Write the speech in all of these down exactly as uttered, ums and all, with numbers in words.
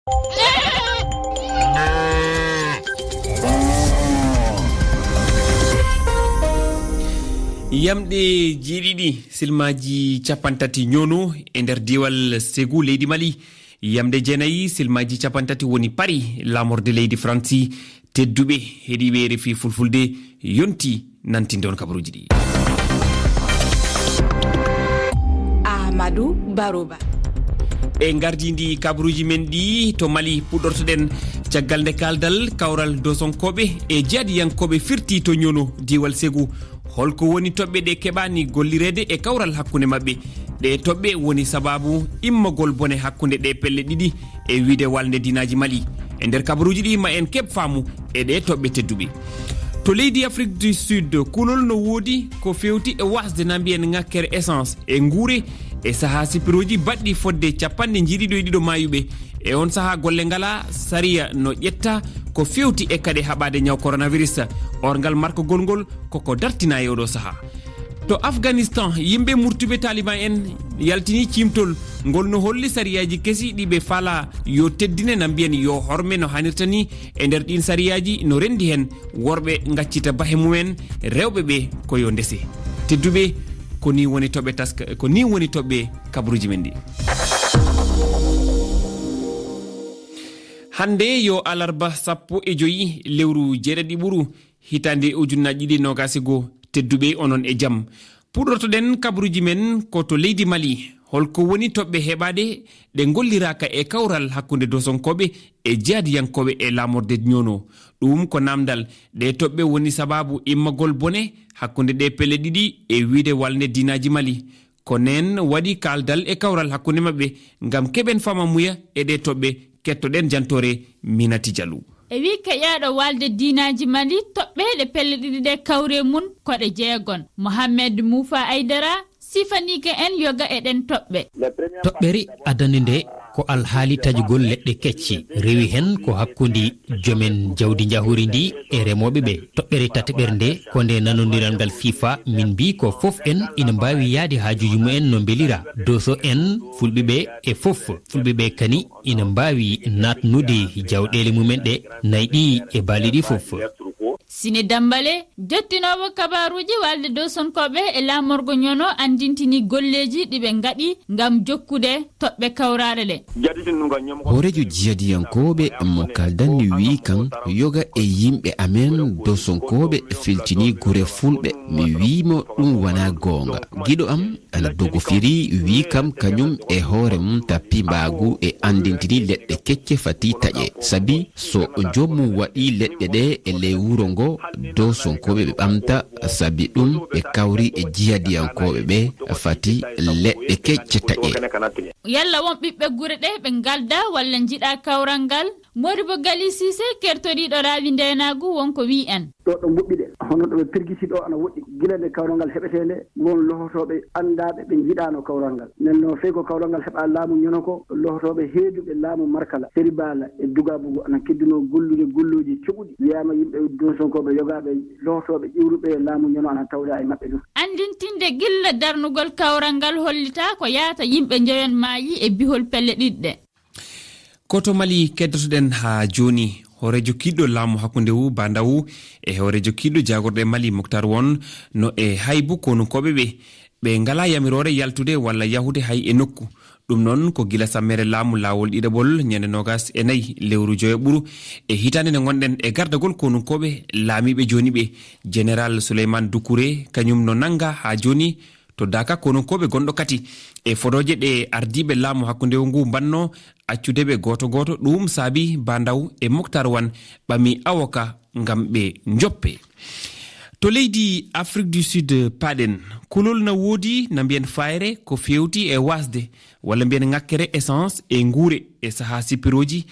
Yamɗe jeeɗiɗi, silmaaji cappanɗe tati ñoono e nder diiwal Segu, leydi Mali. Yamɗe jeenayi, silmaaji cappanɗe tati woni pari laamorde leydi Faransi. Tedduɓe heɗiiɓe R F I Fulfulde, yonti nantinde on kabaruuji ɗi. Ahmadou Baroba. E ngardiindi kabaruuji men ɗi, to Mali puɗɗortoɗen, caggal nde kaaldal kawral dosonkooɓe e jihaadiyankooɓe firti to ñoono diiwal Segu. Holko woni toɓɓe ɗe keɓaani gollireede e kawral hakkunde maɓɓe? Ɗee toɓɓe woni sabaabu immagol bone hakkunde ɗee pelle ɗiɗi e wiide walnde diinaaji Mali. E nder kabaruuji ɗi, ma en keɓ faamu e ɗee toɓɓe tedduɓe. To leydi Afrique du Sud, kulol no woodi ko feewti e wasde, na mbiyen ŋakkere essence e nguure e sahaa sipirooji baɗɗi fodde cappanɗe jeeɗiɗo e ɗiɗo maayuɓe. E on sahaa golle ngalaa, sariya no ƴetta ko feewti e kaɗe haɓaade ñaw coronavirus. Orngal markogol ngol koko dartina e oɗo sahaa. To Afghanistan, yimɓe murtuɓe Taliban en yaltini ciimtol ngol no holli sariyaaji kesi ɗi ɓe fala yo teddine, na mbiyen yo horme no hanirta ni. E nder ɗin sariyaaji no rendi hen worɓe ngaccita bahe mumen, rewɓe ɓe ko yo ndese. Tedduɓe, ko ni woni toɓɓe task-, ko ni woni toɓɓe kabaruuji men ɗi. Hannde yo alarba sappo e joyi lewru jeeɗiɗi ɓuru, hitaande ujunnaaji ɗiɗi noogaas e goo. Tedduɓe, onon e jam. Puɗɗortoɗen kabaruuji men ko to leydi Mali. Holko woni toɓɓe heɓaaɗe ɗe ngolliraaka e kawral hakkunde dosonkooɓe e jihaadiyankooɓe e laamorde ñoono? Ɗum ko naamndal. Ɗee toɓɓe woni sabaabu immagol bone hakkunde ɗee pelle ɗiɗi e wiide walnde diinaaji Mali. Ko nen waɗi kaaldal e kawral hakkunde maɓɓe ngam keɓen famamuya e ɗee toɓɓe. Kettoɗen jantoore Minati Diallo. E wii keƴaaɗo walnde diinaaji Mali, toɓɓe ɗe pelle ɗiɗi ɗe kawre mum ko ɗe jeegon. Mohamed Moufa Aidara sifaniike en yoga e ɗen toɓɓe. Toɓɓere adande nde ko alhaali taƴugol leɗɗe kecce, rewi hen ko hakkunde joomen jawdi njahori ndi e remooɓe ɓe. Toɓɓere tataɓere nde ko nde nanondiral ngal FIFA, min mbii ko fof en ina mbaawi yaade haajuuji mumen no mbelira. Doso en, fulɓe ɓe e fof. Fulɓe ɓe kani ina mbaawi naatnude jawɗeele mumen ɗe nayi ɗi e baali ɗi fof. Sine Dambale, jottinoowo kabaaruuji walnde dosonkooɓe e laamorgo ñoono, anndintini golleeji ɗi ɓe ngaɗi ngam jokkude toɓɓe kawraaɗe ɗe. Hooreejo jihadiyankooɓe mo kaaldanmi wiyi kan yoga e yimɓe amen dosonkooɓe filtini gure fulɓe. Mi wiyi mo ɗum wonaa goonga. Giɗo am ana dogofiri, wiyi kam kañum e hoore mum tappi mbaagu e anndintini leɗɗe kecce fati taƴe. Sabi so joomum waɗi leɗɗe ɗe e ley wuro ngo, dosonkooɓe ɓe ɓamta. Sabi ɗum ɓe kawri e jihadiyankooɓe ɓe, fati leɗɗe kecce taƴe. Yalla won ɓiɓɓe gure ɗe ɓe ngalda walla njiɗa kawral ngal? Modibo Gali Sise, kertoriiɗo raawi ndeenaagu, won ko wiyi en. Ɗo ɗo ngoɓɓi ɗe, hono ɗo ɓe pergiti ɗo ana woɗɗi. Gila nde kawral ngal heɓetee nde, won lohotooɓe anndaaɓe ɓe njiɗaano kawral ngal. Nden no fey ko kawral ngal heɓa laamu ñono ko, lohotooɓe heeduɓe laamu Markala, Seri Baala e Dugabugu ana keddunoo gollude golluuji coɓuɗi. Wiyaama yimɓe dosonkooɓe yogaaɓe lohotooɓe ƴiwruɓe e laamu ñono ana tawda e maɓɓe ɗum. Anndintinde gilla darnugol kawral ngal hollitaa ko yaata yimɓe njoyon maayi e bihol pelle ɗiɗi ɗe. Ko to Mali keddotoɗen haa jooni. Hooreejo kiiɗɗo laamu hakkunde wu Bandawu e hooreejo kiiɗɗo jaagorɗe Mali Moktar won no e haybu konunkooɓe ɓe. Ɓe ngalaa yamiroore yaltude walla yahude hay e nokku. Ɗum noon ko gila sammere laamu laawol ɗiɗaɓol ñande noogaas e nayi lewru joyo ɓuru e hitaande nde ngonɗen e gardagol konunkooɓe laamiiɓe jooni ɓe. Général Souleymane Doucouré kañum no nannga haa jooni to Daaka konunkooɓe gonɗo kati e fodooje ɗe ardiiɓe laamu hakkunde ngu mbannoo accude ɓe gooto gooto. Ɗum saabi Bandaw e Moktar Wan ɓami awoka ngam ɓe njoppe. To leydi Afrique du Sud paaɗen, kulol na woodi, na mbiyen fayre ko feewti e wasde walla mbiyen ŋakkere essence e nguure e sahaa sipirooji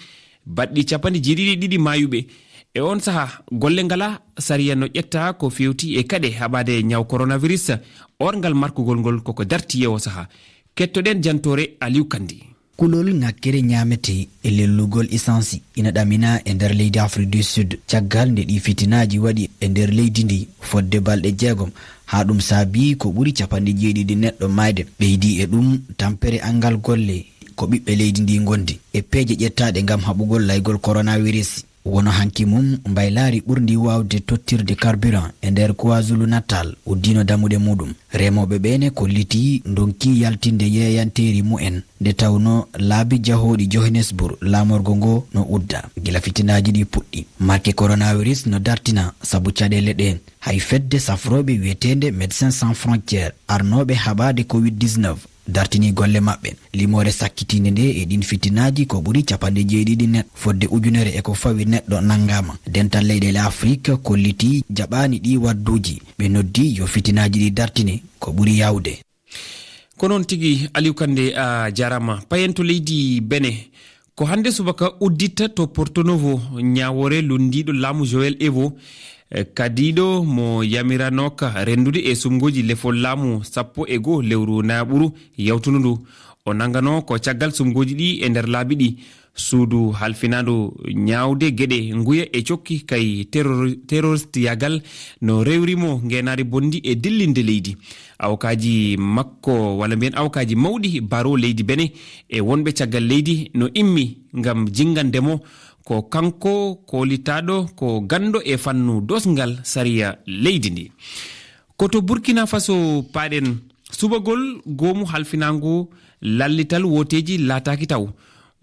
baɗɗi cappanɗe jeeɗiɗi e ɗiɗi maayuɓe. E on sahaa, golle ngala, sariya no ƴetta ko feewti e kaɗe haɓaade ñaw coronavirus. Orngal markugol ngol koko darti e o sahaa. Kettoɗen jantoore Aliou Kandi. Kulol ŋakkere ñaamete e lellugol isansi ina ɗamina e nder leydi Afrique du Sud, caggal nde ɗi fitinaaji waɗi e nder leydi ndi fodde balɗe jeegom, haa ɗum saabi ko ɓuri cappanɗe jeeɗiɗi neɗɗo maayde. Ɓeydi e ɗum, tampere anngal golle ko ɓiɓɓe leydi ndi ngondi e peeje ƴettaaɗe ngam haɓugol laygol coronavirus. Wono hanki mum, mbaylaari ɓurndi waawde tottirde carburant e nder KwaZulu-Natal uddino dammuɗe muɗum. Remooɓe ɓee ne kolliti ndonki yaltinde yeeyanteeri mumen, nde tawnoo laabi jahooɗi Johannesburg laamorgo ngo no udda gila fitinaaji ɗi puɗɗi. Marke coronavirus no dartina sabu caɗeele ɗeen. Hay fedde safrooɓe wiyeteende Médecins Sans Frontières, arnooɓe haɓaade covid dix-neuf, dartini golle maɓɓe. Limoore sakkitiinde nde e ɗiin fitinaaji ko ɓuri capanɗe jeeɗiɗi neɗɗo, fodde ujunere e ko fawi neɗɗo nanngaama. Dental leyɗeele Afrik kolliti jaɓaani ɗii wadduuji. Ɓe noddi yo fitinaaji ɗi dartine ko ɓuri yaawde. Ko noon tigi, Aliou Kande, a jaaraama. Payen to leydi Bene. Ko hannde subaka udditta to Porto Novo ñaawoore lunndiiɗo laamu Joël Evo, eh, kadiiɗo mo yamiranooka renndude e sumngooji lefol laamu sappo e goo lewru naɓuru yawtundu ndu. O nannganoo ko caggal sumngooji ɗi e nder laabi ɗi. Suudu halfinaandu ñaawde geɗe nguya e cokki kay terror-, terrorist yagal no rewri mo ngeenaari bonndi e dillinde leydi. Awokaaji makko, walla mbiyen awokaaji mawɗi baro leydi Bene e wonɓe caggal leydi no immi ngam jinngande mo ko kanko koolitaaɗo ko ganndo e fannu dosngal sariya leydi ndi. Ko to Burkina Faso paaɗen. Subagol goomu halfinaangu lallital wooteeji laataaki taw.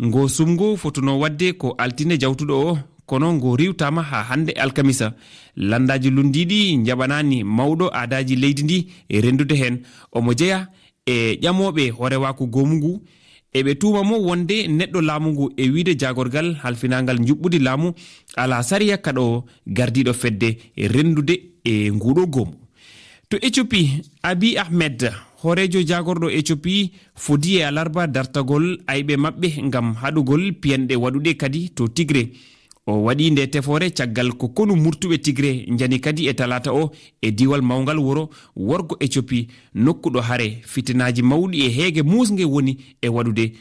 Ngo sumngo fotunoo waɗde ko altine jawtuɗo o, kono ngo riiwtaama haa hannde alkamisa. Lanndaaji lunndiiɗi njaɓanaani mawɗo aadaaji leydi ndi e renndude heen. Omo jeyaa e ƴamooɓe hoorewaaku goomu ngu. Eɓe tuuma mo wonde neɗɗo laamu ngu e wiyde jaagorgal halfinaangal njuɓɓudi laamu alaa sariya kaɗo gardiiɗo fedde renndude e nguuɗo goomu. To Ethiopie, Abiy Ahmed, hooreejo jaagorɗo Ethiopie, fodi e alarba dartagol ayɓe maɓɓe ngam haɗugol piyanɗe waɗuɗe kadi to Tigre. O waɗi nde tefoore caggal ko konu murtuɓe Tigre njani kadi e talaata o e diiwal mawngal wuro worgo Ethiopie, nokku ɗo hare fitinaaji mawɗi e heege muusnge woni e waɗude,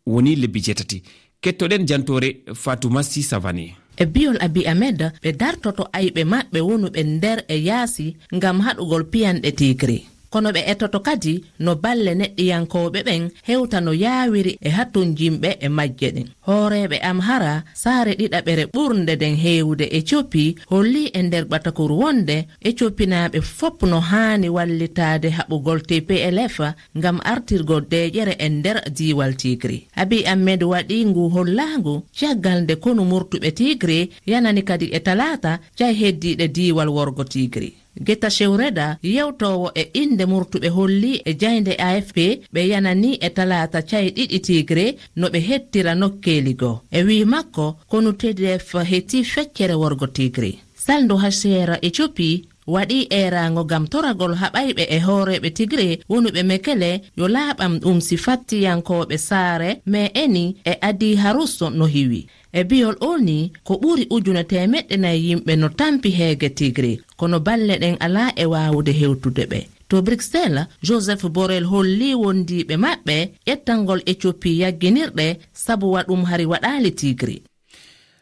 woni lebbi jeetati. Kettoɗen jantoore Fatoumata Sy Savané. E biyol Abiy Ahmed, ɓe dartoto ayɓe maɓɓe wonuɓe nder e yaasi ngam haɗugol piyanɗe Tigre. Kono ɓe etoto kadi no balle neɗɗiyankooɓe ɓen hewta no yaawiri e hatonjinɓe e majje ɗen. Hooreeɓe Amhara, saare ɗiɗaɓere ɓurnde nden heewude Ethiopie, holli e nder ɓatakuru wonde Ethiopinaaɓe fop no haani wallitaade haɓugol T P L F ngam artirgol deeƴere e nder diiwal Tigre. Abiy Ahmed waɗi ngu hollaangu caggal nde konu murtuɓe Tigre yanani kadi e talaata cay heddiiɗe diiwal worgo Tigre. Getachew Reda, yewtoowo e innde murtuɓe, holli e jaaynde A F P ɓe yanani e talaata cay ɗiɗi Tigre no ɓe hettira nokkeeli goo. E wii makko, konu T D F hetti feccere worgo Tigre. Salndu H C R Ethiopie waɗi eeraango ngam toragol haɓayɓe e hooreeɓe Tigre wonuɓe Mekele yo laaɓam ɗum si fattiyankooɓe saare me eni e Adi Haruso no hiwi. E biyol O N U, ko ɓuri ujune teemeɗɗe nayi yimɓe no tampi heege Tigre, kono balle ɗen alaa e waawude hewtude ɓe. To Bruxelles, Joseph Borrell holli wondiiɓe maɓɓe ƴettangol Ethiopie yagginirɗe sabu wa ɗum hari waɗaali Tigre.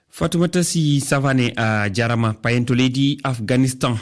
Fatoumata Sy Savané, a jarama. Payen to leydi Afghanistan.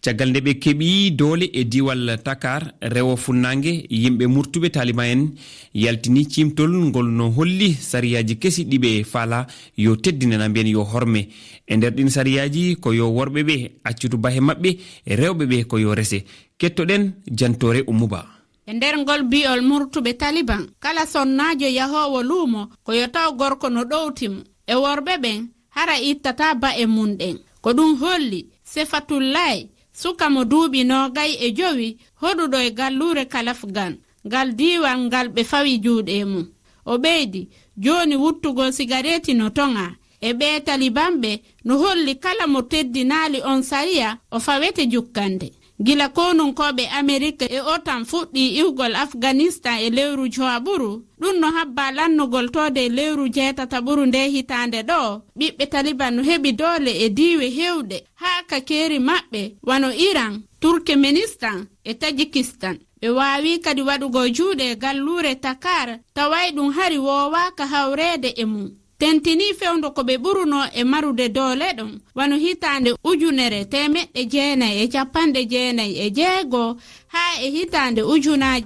Caggal nde ɓe keɓi doole e diiwal Takar, rewo funnaange, yimɓe murtuɓe Taliban en yaltini ciimtol ngol no holli sariyaaji kesi ɗi ɓe faala yo teddine, na mbiyen yo horme. E nder ɗin sariyaaji ko yo worɓe ɓe accutu bahe maɓɓe, rewɓe ɓe ko yo rese. Kettoɗen jantoore Ummu Ba. E nder ngol bi'ol murtuɓe Taliban, kala sonnaajo yahoowo luumo ko yo taw gorko no ɗowti mo. E worɓe ɓen, hara ittataa ba'e mun ɗen. Ko ɗum holli Sefatullaay, suka mo duuɓi noogay e jowi, hoɗuɗo e galluure Kalafgan, ngal diiwal ngal ɓe fawi juuɗe mum. O ɓeydi, jooni wuttugol sigareeti no toŋaa. E ɓee Taliban ɓe no holli kala mo teddinaali on sariya, o fawete jukkande. Gila konunkooɓe Amerik e OTAN fuɗɗii iwgol Afganistan e lewru jowaɓuru, ɗum no habbaa lannugol toode e lewru jeetataɓuru ndee hitaande ɗoo, ɓiɓɓe Taliban no heɓi doole e diiwe heewɗe haa ka keeri maɓɓe, wano Iran, Turkmenistan e Tajikistan. Ɓe waawii kadi waɗugol juuɗe e galluure Takar, taway ɗum hari woowaaka hawreede e mum. Tentinii fewndo ko ɓe ɓurunoo e marude doole ɗon, wano hitaande ujunere teemeɗɗe jeenay e capanɗe jeenay e jeego haa e hitaande ujunaaji